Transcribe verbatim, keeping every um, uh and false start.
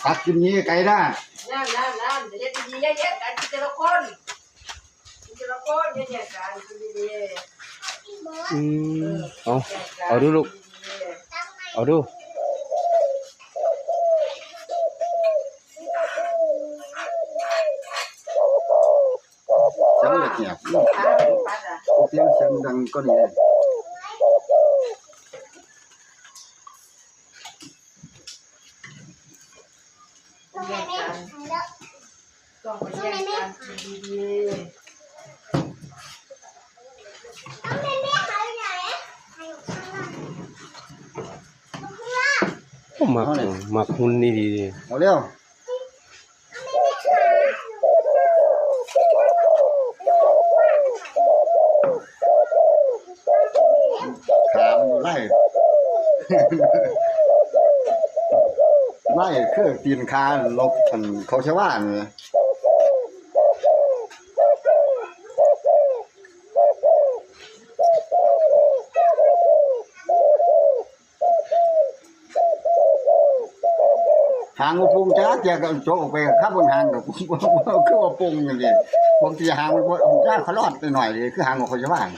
ตักกินนี้ไกลได้ นั่นนั่นนั่นเดี๋ยวจะดีเยอะๆกันกินแต่ละคนกินแต่ละคนเยอะๆกันกินดี อืมเอาเอาดูลูก เอาดู เสียงเด็กเนี่ย ๆ เสียงเสียงดังก็ดีเลย แยกกันต้องไปแยกกันกินดี โอ้มักมักหุ่นนี่ดี เอาเร็ว ขามันไล่ ไล่คือตีนขาหลบทันเขาชาวบ้านเลย หางบ่ปงจ้าเตียก็โจกไปครับบนหางกับ คือว่าปงอย่างเดียวบางทีหางมันบ่จ้าเขารอดไปหน่อยเลยคือหางของเขาชาวบ้าน